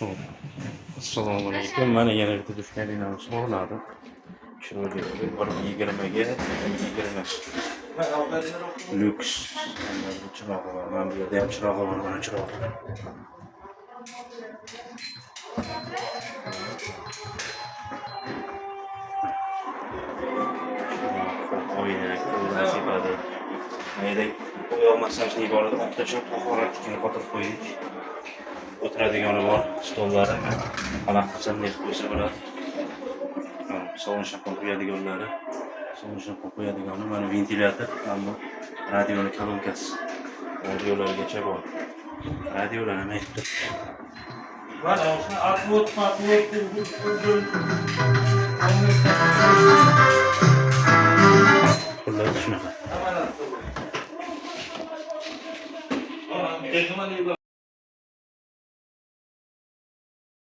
Xo'p. Assalomu alaykum. Mana yana bitta dush kabinamiz quriladi. Chiroyli 1,20 ga 20. Lyuks. Mana bu chirog'i bor. Mana bu yerda ham chirog'i bor, mana chirog'i. Chiroq, oyna, ko'zdan sepadi. Mana yerda oyoq massajli bor edi. Olib tashlab, tahoratnikini qotirib qo'ydik. O'tiradigani bor, stollari. Xalaqit qilsa, bunday qilib qo'ysa bo'ladi. Mana sovun shampan qo'yadiganlari. Sovun shampan qo'yadigani, mana ventilyator, mana bu radioni kolonkasi. Radiolargacha bor. Radiolar ham aytib turibdi. Отвод, отвод. Xullas, shunaqa. Shunaqa.